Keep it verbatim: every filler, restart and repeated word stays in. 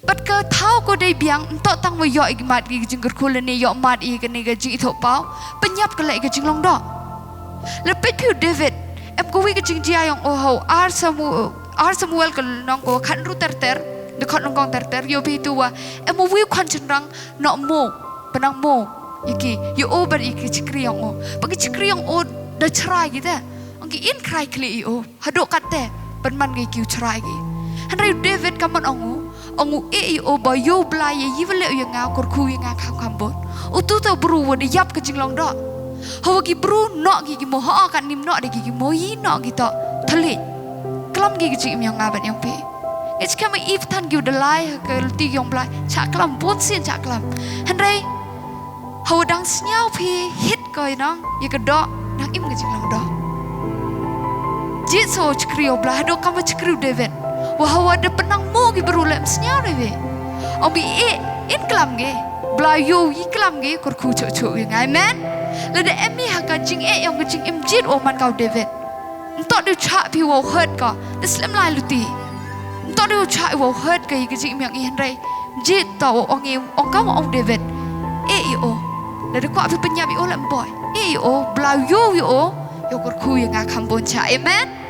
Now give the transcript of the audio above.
Bad ka thaw ko dei biang, ym toh tang wa ïoh i mat ki jingkyrkhu lane ïoh mat i kane ka jingithuh paw, pynïap ka leh i ka jinglong doh. La peit phi u David, em kawei ka jingjia yong o ha u ar Samuel, ar Samuel ka lynnong ko khatnru ter ter, da khatnyngkong ter ter, ïoh phi tu wa, em uwei u khon shynrang, noh mo, pynang mo, ïa ki, ïa o bad ïa ki shakri yong o. Bad ki shakri yong o da chrai ki te. Ong ki in khrai khlieh ïa o. Haduh katte, pynman ki ki u chrai ki. Hynrei u David ka mon ong u, ong u eh ïa o ba ïoh u Blai ïa i wa leh u ïa nga kyrkhu ïa nga kham kham bun. Utu te u bru wa da ïap ka jinglong doh. Hawa ki bru noh ki ki mo ha ka nim noh da ki ki mo i noh ki toh. Thylliej. Klam ki ka jingim yong nga bad yong phi. Ngi skhem i pthan ki u da lai ha ka lynti yong Blai. Chah klam bun sien chah klam. Hynrei hawa dang sñiaw phi hit ko i nong, ïa ka doh, dang im ka jinglong doh. Jied sa u shakri u Blai, haduh kam u shakri u David. Wa hawa da pynang mo ki bru leh ym sñiaw re we. Ong bi eh, in klam ge, Blai ïoh i klam ge, kyrkhu chuh chuh ïa nga, amen. Lada em i ha ka jingeh yong ka jingim jied u man ka u David. Ym toh de u chah phi wow hurt ko, da slem lai luti. Ym toh de u chah wow hurt ko ïa ka jingim yong i hynrei. Jied toh u ong i, ong kam ong David. Eh ïa o. Lada kwah phi pynïap ïa o leh ym boi. Eh ïa o, Blai ïoh ïa o. Ïoh kyrkhu ïa nga kham bun chah. Amen.